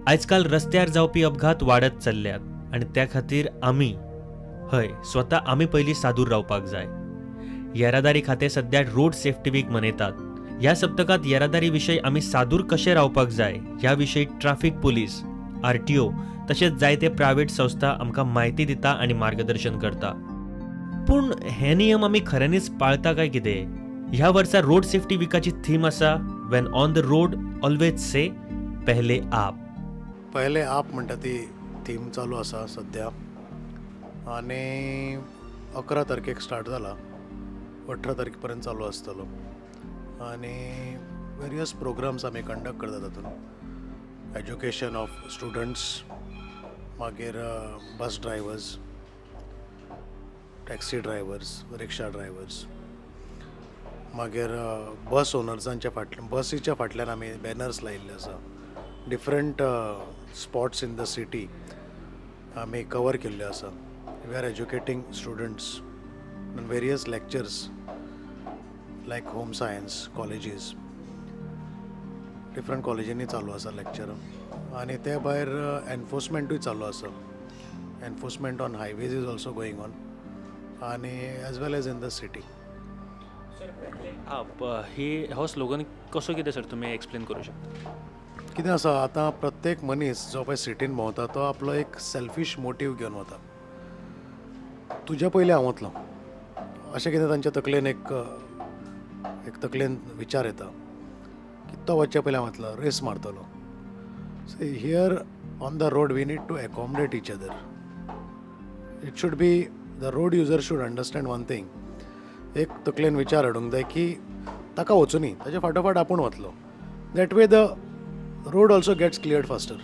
आजकाल रस्त्यार जावपी अपघात वाडत चल्ल्यात आनी त्या खातीर आमी हय स्वता आमी पयलीं सादूर रावपाक जाय. येरादारी खातें सद्या रोड सेफ्टी वीक मनयतात. ह्या सप्तकांत येरादारी विशय आमी सादूर कशें रावपाक जाय ह्या विशयी ट्राफिक पुलीस, आरटीओ तशेंच जायते प्रायव्हेट संस्था आमकां म्हायती दिता आनी मार्गदर्शन करता. पूण हे नियम आमी खऱ्यांनीच पाळता काय कितें? ह्या वर्सा रोड सेफ्टी विकाची थीम आसा when on the road always say पहले आप. पहले आप म्हणटा ती थीम चालू आसा सद्या आनी 11 तारखेक स्टार्ट जाला, 18 तारखे पर्यंत चालू आसतलो आनी वेरियस प्रोग्राम्स आमी कंडक्ट करता. तातूंत एज्युकेशन ऑफ स्टुडंट्स, मागीर bus drivers, taxi drivers, rickshaw drivers, मागीर बस ओनर्सांच्या फाटल्यान, बसीच्या फाटल्यान आमी बॅनर्स लायिल्ले आसा. Different spots in the city आमी कवर केल्ले आसा. We are educating students in various lectures like home science colleges, different कॉलेजींनी चालू आसा लेक्चर. आनी ते भायर एनफोर्समेंटूय चालू आसा. Enforcement on highways is also going on आनी as well as in the city. ही हो स्लोगन कसो कितें सर तुमी एक्सप्लेन करूं शकता? कितें आसा, आतां प्रत्येक मनीस जो पळय सिटीन भोंवता तो आपलो एक सेल्फीश मोटीव घेवन वता. तुज्या पयलीं हांव वतलो अशें कितें तांच्या तकलेन एक तकलेन विचार येता की तो वचच्या पयलीं हांव वतलो, race मारतलो. So here on the road we need to accommodate each other. It should be the road user should understand one thing. एक तकलेन विचार हाडूंक जाय की ताका वचुनी, ताच्या फाटोफाट आपूण वतलो. That way the road also gets cleared faster.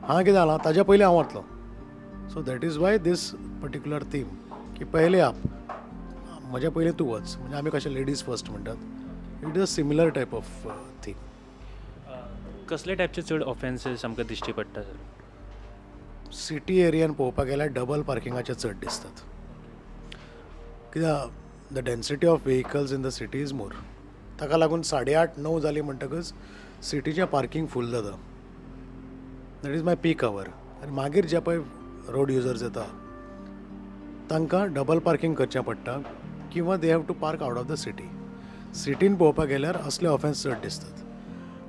हां, कितें जालां, ताज्या पयलीं हांव वतलो. So that is why this particular theme की पयले आप, म्हज्या पयलीं तूं वच. म्हणजे आमी कशें लेडीज फर्स्ट म्हणटात, it is a similar type of theme. कसले टायपचे चड ऑफेन्सीस आमकां दिश्टी पडटा सर? सिटी एरियान पळोवपाक गेल्यार डबल पार्किंगाचे चड दिसतात. कित्याक the density of vehicles in the city is more. ताका लागून 8:30 9 जालीं म्हणटकच सिटीचें पार्किंग फूल जाता. That is my peak hour. आनी मागीर जे पळय रोड युजर्स येता तांकां डबल पार्किंग करचें पडटा किंवा they have to park out of the city. सिटीन पळोवपाक गेल्यार असले ऑफेन्स चड दिसतात.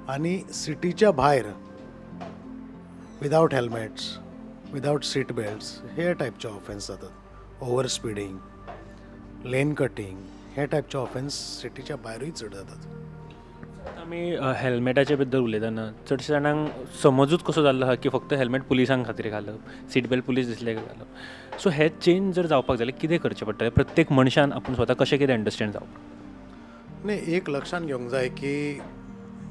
आनी सिटीच्या भायर without helmets, without seat belts हे टायपचे ऑफेन्स जातात. ओवर स्पिडींग, लेन कटींग हे टायपचे ऑफेन्स सिटीच्या भायरूय चड जातात. आमी हेल्मेटाच्या बद्दल उलयतना चडशे जाणांक समजूच कसो जाल्लो आसा की फक्त हेल्मेट पुलिसांक खातीर घालप, सीट बेल्ट पुलीस दिसले काय घालप. सो हे चेंज जर जावपाक जाल्यार कितें करचें पडटलें? प्रत्येक मनशान आपूण स्वता कशें कितें अंडरस्टँड जावप? न्ही, एक लक्षांत घेवंक जाय की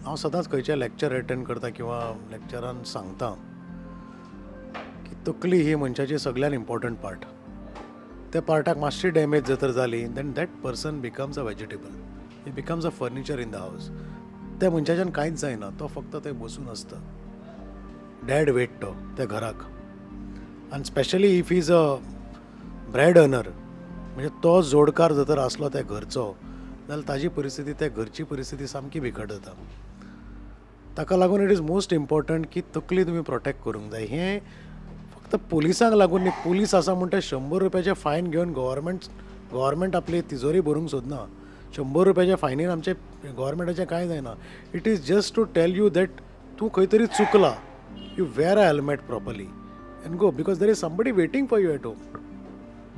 हांव सदांच खंयचें लेक्चर एटेंड करता किंवा लेक्चरान सांगता की तकली ही मनशाची सगळ्यान इम्पॉर्टंट पार्ट. त्या पार्टाक मातशी डॅमेज जर तर जाली then that person becomes a vegetable, he becomes a furniture in the house. त्या मनशाच्यान कांयच जायना, तो फक्त थंय बसून आसता, डॅड वेट तो त्या घराक. आनी specially if is a bread earner, म्हणजे तो जोडकार जर तर आसलो त्या घरचो जाल्यार ताजी परिस्थिती, त्या घरची परिस्थिती सामकी बिकट जाता. ताका लागून it is most important की तकली तुमी प्रोटेक्ट करूंक जाय. हें फक्त पुलिसांक लागून न्ही, पुलीस आसा म्हूण ते 100 रुपयाचें फायन घेवन गव्हर्मेंट आपली तिजोरी भरूंक सोदना. 100 रुपयाच्या फायनीन आमचें गव्हर्मेंटाचें कांय जायना. It is just to tell you that तूं खंय तरी चुकला, you wear a helmet properly and go, because there is somebody waiting for you at home.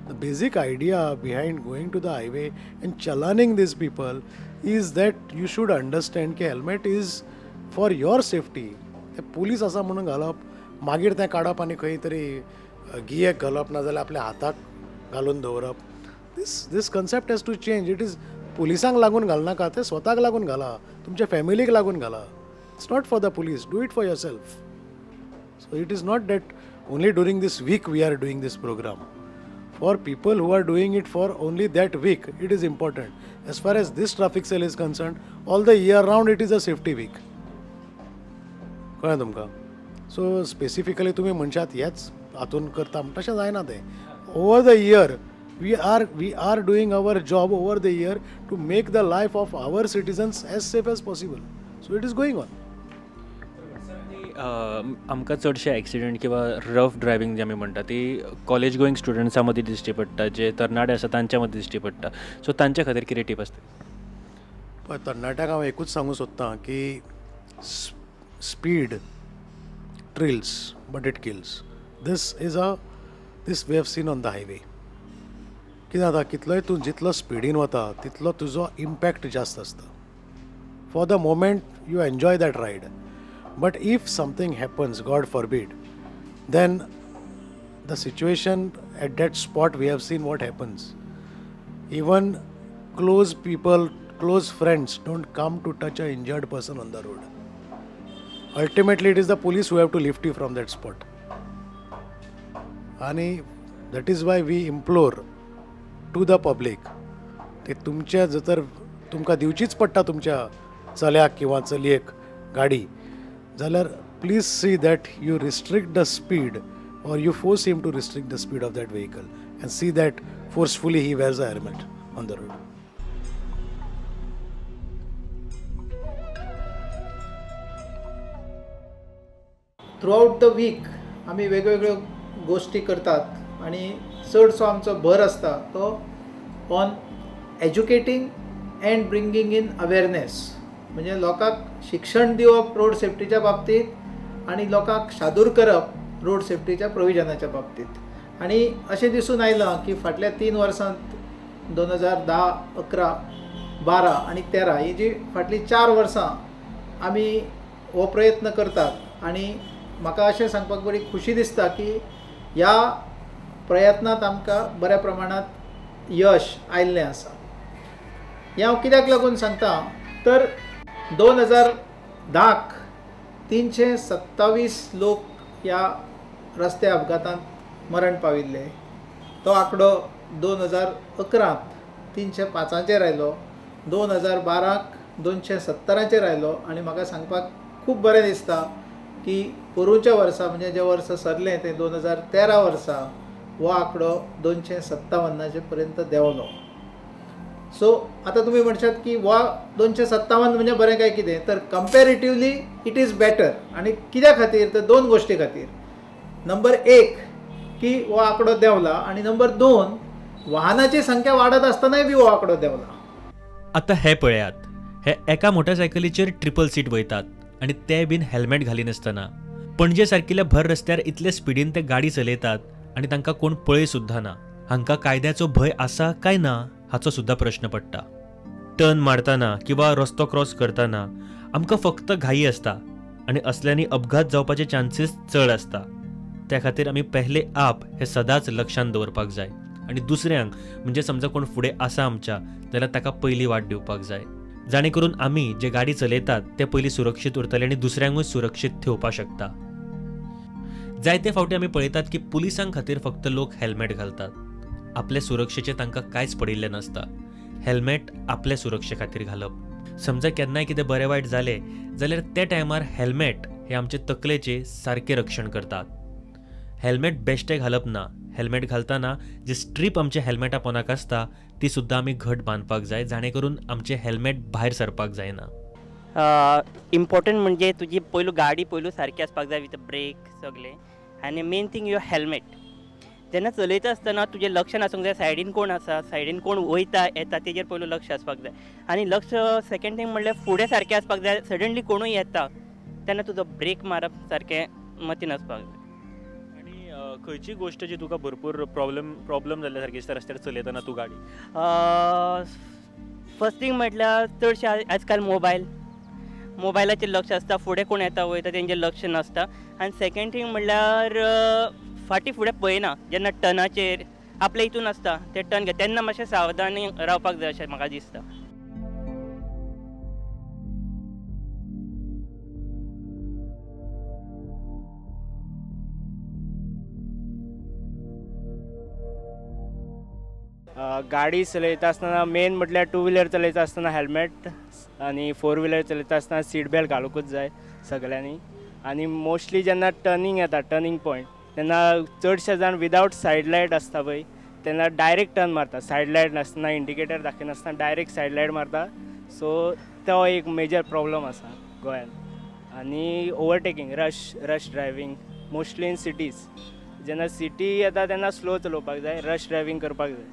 The basic idea behind going to the highway and chalaning these people is that you should understand की helmet is for your safety. ते police आसा म्हणून घालप, मागीर तें काडप आनी खंय तरी गियेक घालप, ना जाल्यार आपल्या हाताक घालून दवरप. This concept has to change. It is पुलिसांक लागून घालनाका, तें स्वताक लागून घाला, तुमच्या फॅमिलीक लागून घाला. It's not for the police, do it for yourself. So it is not that only during this week we are doing this program. For people who are doing it for only that week, it is important. As far as this traffic cell is concerned, all the year round it is a safety week. कळ्ळें तुमकां? So specifically तुमी म्हणशात ह्याच हातून करता म्हण तशें जायना तें. Over the year we are doing our job over the year to make the life of our citizens as safe as possible. So it is going on. आमकां चडशे एक्सिडंट किंवा रफ ड्रायव्हिंग जे आमी म्हणटा ती कॉलेज गोईंग स्टुडंट्सां मदीं दिश्टी पडटा, जे तरणाटे आसा तांच्या मदीं दिश्टी पडटा. सो तांच्या खातीर कितें टीप आसता? पळय, तरणाट्यांक हांव एकूच सांगूंक सोदतां की speed thrills but it kills. This we have seen on the highway. कितें जाता, कितलोय तूं जितलो स्पिडीन वता तितलो तुजो इम्पॅक्ट जास्त आसता. For the moment you enjoy that ride, but if something happens, God forbid, then the situation at that spot, we have seen what happens. Even close people, close friends don't come to touch a injured person on the road. Ultimately it is the police who have to lift you from that spot. आणि that is why we implore to the public, ते तुमच्या जर तुमकां दिवचीच पडटा तुमच्या चल्याक किंवा चलयेक गाडी जाल्यार please see that you restrict the speed or you force him to restrict the speed of that vehicle and see that forcefully he wears a helmet on the road. Throughout the week आमी वेगवेगळ्यो गोश्टी करतात आनी चडसो आमचो भर आसता तो on educating and bringing in awareness, म्हणजे लोकांक शिक्षण दिवप रोड सेफ्टीच्या बाबतींत आनी लोकांक शादूर करप रोड सेफ्टीच्या प्रोविजनाच्या बाबतींत. आनी अशें दिसून आयलां की फाटल्या 3 वर्सांत 2010, 11, 12 आनी 13 ही जी फाटलीं 4 वर्सां आमी हो प्रयत्न करतात आनी म्हाका अशें सांगपाक बरी खुशी दिसता की ह्या प्रयत्नांत आमकां बऱ्या प्रमाणांत यश आयिल्लें आसा. हें हांव कित्याक लागून सांगता तर 2010 327 लोक ह्या रस्ते अपघातांत मरण पाविल्ले. तो आंकडो 2011 305 आयलो, 2012 270 आयलो आनी म्हाका सांगपाक खूब बरें दिसता की पोरूंच्या वर्सा म्हणजे जें वर्स सरलें तें 2013 वर्सा हो आंकडो 257 पर्यंत देंवलो. सो आतां तुमी म्हणशात की वा 257 म्हणजे बरें काय कितें, तर कंपेरेटिवली it is better. आनी कित्या खातीर तर 2 गोश्टी खातीर. नंबर 1 की हो आंकडो देंवला आनी नंबर 2 वाहनाची संख्या वाडत आसतनाय बी हो आंकडो देंवला. आतां हे पळयात, हे एका मोटरसायकलीचेर ट्रिपल सीट वयतात आनी ते बीन हेल्मेट घालिनासतना. पणजे सारकिल्ल्या भर रस्त्यार इतले स्पिडीन ते गाडी चलयतात आनी तांकां कोण पळय सुद्दां ना. हांकां कायद्याचो भंय आसा काय ना हाचो सुद्दां प्रश्न पडटा. टर्न मारतना किंवा रस्तो क्रॉस करतना आमकां फक्त घाई आसता आनी असल्यांनी अपघात जावपाचे चान्सीस चड आसता. त्या खातीर आमी पहले आप हे सदांच लक्षांत दवरपाक जाय आनी दुसऱ्यांक म्हणजे समजा कोण फुडें आसा आमच्या जाल्यार ताका पयली वाट दिवपाक जाय, जाणे करून आमी जे गाडी चलयतात ते पयलीं सुरक्षीत उरतले आनी दुसऱ्यांकूय सुरक्षीत ठेवपाक शकता. जायते फावटी आमी पळयतात की पुलिसां खातीर फक्त लोक हेल्मेट घालतात, आपले सुरक्षेचें तांकां कांयच पडिल्लें नासता. हेल्मेट आपले सुरक्षे खातीर घालप. समजा केन्नाय कितें बरें वायट जालें जाल्यार त्या टायमार हेल्मेट हे आमचे तकलेचें सारकें रक्षण करतात. हेल्मेट बेश्टें घालप ना, हेल्मेट घालतना जी स्ट्रीप आमच्या हेल्मेटा पोनाक आसता ती सुद्दां आमी घट बांदपाक जाय, जाणे करून आमचें हेल्मेट भायर सरपाक जायना. इम्पॉर्टंट म्हणजे तुजी पयलू गाडी पयलू सारकी आसपाक जाय विथ ब्रेक सगळें, आनी मेन थिंग your helmet. जेन्ना चलयता आसतना तुजें लक्ष नासूंक जाय सायडीन कोण आसा, सायडीन कोण वयता येता तेजेर पयलू लक्ष आसपाक जाय. आनी लक्ष सेकेंड थिंग म्हणल्यार फुडें सारकें आसपाक जाय, सडनली कोणूय येता तेन्ना तुजो ब्रेक मारप सारकें मतीन आसपाक जाय. आनी खंयची गोश्ट जी तुका भरपूर प्रॉब्लम जाल्ल्या सारकी दिसता रस्त्यार चलयतना तूं गाडी? फर्स्ट थिंग म्हटल्यार चडशे आजकाल मोबायलाचेर लक्ष आसता, फुडें कोण येता वयता तेंचेर लक्ष नासता. आनी सेकेंड थिंग म्हणल्यार फाटीं फुडें पळयना, जेन्ना टर्नाचेर आपल्या हितून आसता ते टर्न घेता तेन्ना मातशें सावधान रावपाक जाय अशें म्हाका दिसता. गाडी चलयता आसतना मेन म्हटल्यार टू व्हिलर चलयता आसतना हेल्मेट आनी फोर व्हिलर चलयता आसतना सीट बेल्ट घालूंकूच जाय सगळ्यांनी. आनी मोस्टली जेन्ना टर्निंग येता, टर्निंग पॉयंट, तेन्ना चडशे जाण विदावट सायड लायट आसता पळय तेन्ना डायरेक्ट टर्न मारता, सायड लायट नासतना, इंडिकेटर दाखयनासतना डायरेक्ट सायड लायट मारता. सो तो एक मेजर प्रॉब्लम आसा गोंयांत. आनी overtaking, rush driving mostly in cities. जेन्ना सिटी येता तेन्ना स्लो चलोवपाक जाय, रश ड्रायव्हींग करपाक जाय.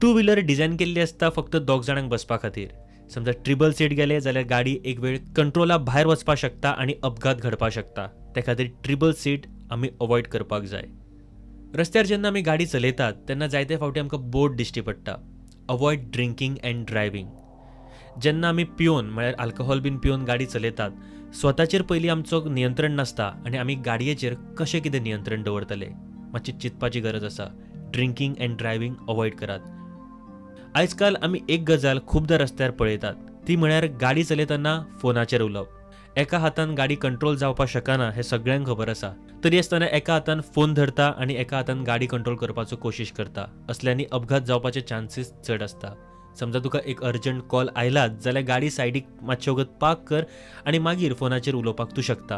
टू व्हिलर डिझायन केल्ली आसता फक्त 2 जाणांक बसपा खातीर. समजा ट्रिबल सीट गेले जाल्यार गाडी एक वेळ कंट्रोला भायर वचपाक शकता आनी अपघात घडपाक शकता. त्या खातीर ट्रिबल सीट आमी अवॉयड करपाक जाय. रस्त्यार जेन्ना आमी गाडी चलयतात तेन्ना जायते फावटी आमकां बोर्ड दिश्टी पडटा, अवॉयड ड्रिंकींग अँड ड्रायव्हींग. जेन्ना आमी पिवन म्हळ्यार अल्कोहोल बीन पिवन गाडी चलयतात, स्वताचेर पयलीं आमचो नियंत्रण नासता आनी आमी गाडयेचेर कशें कितें नियंत्रण दवरतले, मातशी चिंतपाची गरज आसा. ड्रिंकींग अँड ड्रायव्हींग अवॉयड करात. आयज काल आमी एक गजाल खुबदां रस्त्यार पळयतात, ती म्हळ्यार गाडी चलयतना फोनाचेर उलोवप. एका हातान गाडी कंट्रोल जावपाक शकना हें सगळ्यांक खबर आसा, तरी आसतना एका हातान फोन धरता आनी एका हातान गाडी कंट्रोल करपाचो कोशिश करता. असल्यांनी अपघात जावपाचे चान्सीस चड आसता. समजा तुका एक अर्जंट कॉल आयलाच जाल्यार गाडी सायडीक मातशे वगत पार्क कर आनी मागीर फोनाचेर उलोवपाक तूं शकता.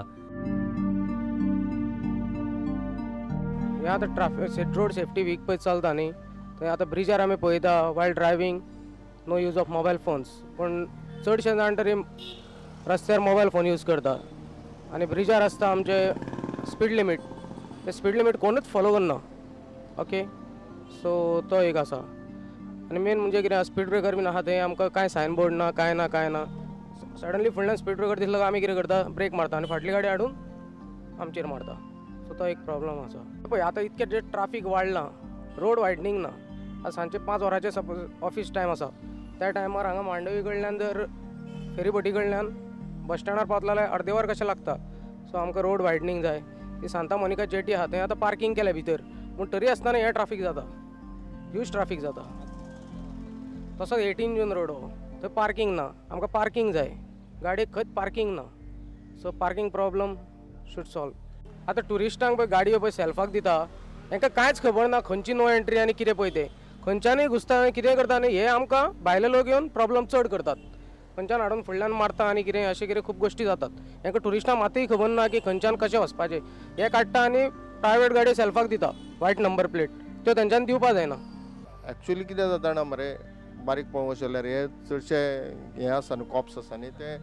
हें आतां ट्राफीक रोड सेफ्टी वीक पळय चलता न्ही, थंय आतां ब्रिजार आमी पळयता while driving no use of mobile phones, पूण चडशे जाण तरी रस्त्यार मोबायल फोन यूज करता. आनी ब्रिजार आसता आमचे स्पीड लिमीट, ते स्पीड लिमीट कोणूच फॉलो करना. ओके, सो तो एक आसा. आनी मेन म्हणजे कितें, स्पीड ब्रेकर बीन आसा थंय आमकां कांय सायन बोर्ड ना, कांय ना, कांय ना. सडनली फुडल्यान स्पीड ब्रेकर दिसलो आमी कितें करता, ब्रेक मारता आनी फाटली गाडी हाडून आमचेर मारता. सो तो एक प्रॉब्लम आसा. पळय आतां इतकें जे ट्राफीक वाडलां, रोड वायडनींग ना. आतां सांजचे 5 वरांचेर सपोज ऑफीस टायम आसा, त्या टायमार हांगा मांडवी कडल्यान जर फेरीबोटी कडल्यान बस स्टँडार पावतलो जाल्यार अर्दे वर कशें लागता. सो आमकां रोड वायडनींग जाय. ती सांता मोनिका जेटी आसा थंय आतां पार्कींग केल्या भितर, पूण तरी आसतना हें ट्राफीक जाता, ह्यूज ट्राफीक जाता. तसोच 18 जून रोड हो, थंय पार्कींग ना, आमकां पार्कींग जाय, गाडयेक खंयच पार्कींग ना. So parking problem should solve. आतां ट्युरिस्टांक पळय गाडयो पळय सेल्फाक दिता, तांकां कांयच खबर ना खंयची नो एंट्री आनी कितें पळय तें, खंयच्यानूय घुसता आनी कितें करता. आनी हे आमकां भायले लोक येवन प्रॉब्लम चड करतात, खंयच्यान हाडून फुडल्यान मारता आनी कितें अशें कितें खूब गोश्टी जातात. तांकां ट्युरिस्टांक मातूय खबर ना की खंयच्यान कशें वचपाचें. हे काडटा आनी प्रायवेट गाडयो सेल्फाक दिता, वायट नंबर प्लेट त्यो तेंच्यान दिवपा जायना. एक्चुअली कितें जाता ना मरे, बारीक पळोवंक जाल्यार हे चडशे हे आसा न्हू, कॉप्स आसा न्ही, ते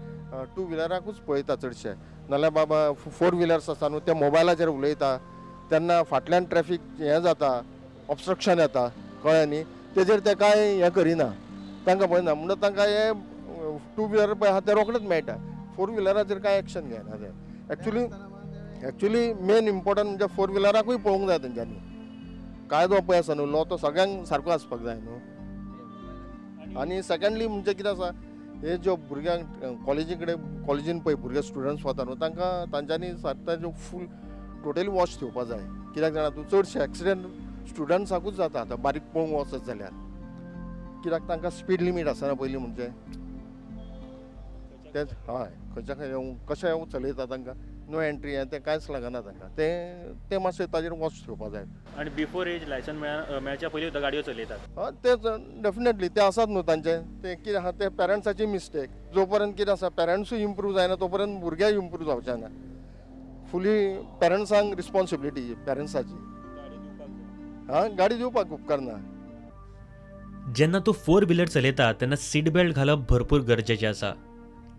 टू व्हिलराकूच पळयता चडशे. नाल्यार बाबा फोर व्हिलर्स आसा न्हू, ते मोबायलाचेर उलयता तेन्ना फाटल्यान ट्रॅफीक हें जाता, ऑब्स्ट्रक्शन येता, कळ्ळें न्ही. तेजेर ते कांय हें करिना, तांकां पळयना. म्हणून तांकां हे टू व्हिलर पळय आहा ते रोखडेच मेळटा, फोर व्हिलराचेर कांय एक्शन घेयना ते. एक्चुअली मेन इम्पोर्टंट म्हणजे फोर व्हिलराकूय पळोवंक जाय तेंच्यांनी. कायदो पळय आसा न्हू, लॉ तो सगळ्यांक सारको आसपाक जाय न्हू. आनी सेकंडली म्हणजे कितें आसा, हे ज्यो भुरग्यांक कॉलेजी कडेन कॉलेजीन पळय भुरगे स्टुडंट्स वता न्हू, तांकां तांच्यांनी तांच्यो फूल टोटली वॉच ठेवपा जाय. कित्याक जाणा तूं, चडशे एक्सिडंट स्टुडंट्साकूच जाता आतां बारीक पळोवंक वचत जाल्यार. कित्याक तांकां स्पीड लिमीट आसना पयलीं म्हणजे तेच. हय, खंयच्या खंय कशें चलयता तांकां नो एंट्री हें तें कांयच लागना तांकां, तें मातशें ताजेर वॉच ठेवपा जाय. आनी बिफोर एज लायसन मेळच्या पयलीं सुद्दां गाडयो चलयतात. हय, तेच डेफिनेटली ते आसात न्हू तांचे, ते कितें आसा ते पेरंट्साची मिस्टेक. जो पर्यंत कितें आसा पेरंट्सूय इम्प्रूव जायना तो पर्यंत भुरग्यांय इम्प्रूव जावचे ना. फुली पेरंट्सांक रिस्पॉन्सिबिलिटी पेरंट्साची, हां, गाडी दिवपाक उपकारना. जेन्ना तूं फोर व्हिलर चलयता तेन्ना सीट बेल्ट घालप भरपूर गरजेचें आसा.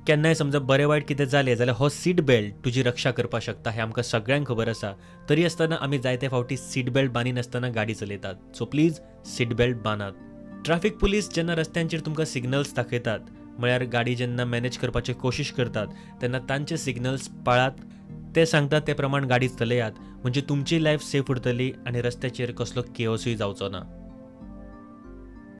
केन्नाय समजा बरें वायट कितें जालें जाल्यार हो सीट बेल्ट तुजी रक्षा करपाक शकता हें आमकां सगळ्यांक खबर आसा. तरी आसतना आमी जायते फावटी सीट बेल्ट बांदिनासतना गाडी चलयतात. सो प्लीज सीट बेल्ट बांदात. ट्राफीक पुलीस जेन्ना रस्त्यांचेर तुमकां सिग्नल्स दाखयतात, म्हळ्यार गाडी जेन्ना मॅनेज करपाची कोशिश करतात तेन्ना तांचे सिग्नल्स पाळात, ते सांगतात ते प्रमाण गाडी चलयात, म्हणजे तुमची लायफ सेफ उरतली आनी रस्त्याचेर कसलो केओसूय जावचो ना.